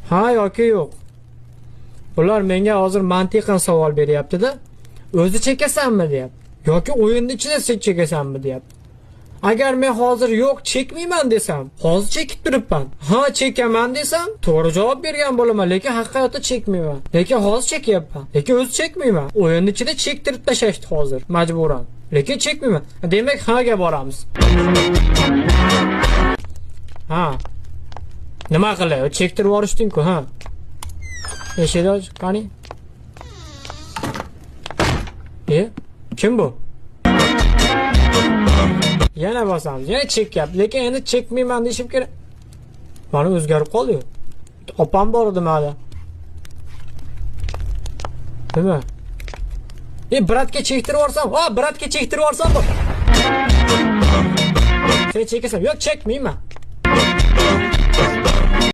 Ha yoki yo'q? Ular menga hozir mantiqan savol beryapti-da. O'zi chekasanmi deyapti. Yoki o'yinni ichida sen chekasanmi deyapti. Agar men hozir yo'q chekmayman desam, hozir chekib turibman. Ha chekaman desam, to'g'ri javob bergan bo'laman, lekin haqiqatda chekmayman. Lekin hozir chekyapman. Lekin o'zi chekmayman. O'yinni ichida chektirib tashlashdi hozir majburan. Lekin chekmayman. Demak, ha ga boramiz. Ha. Nima qilay? Chektirib yuborishding-ku, ha. Eshikni och, qani? E, kim bu? Yana bosamiz. Yana chekyapti. Lekin endi chekmayman deyishim kerak. Mana o'zgarib qoldi. Opam bor edi mana. Nima? E, bratga chektirib yuborsam, ha, bratga chektirib yuborsam bu. Sen chekasan. Yo'q, chekmayman.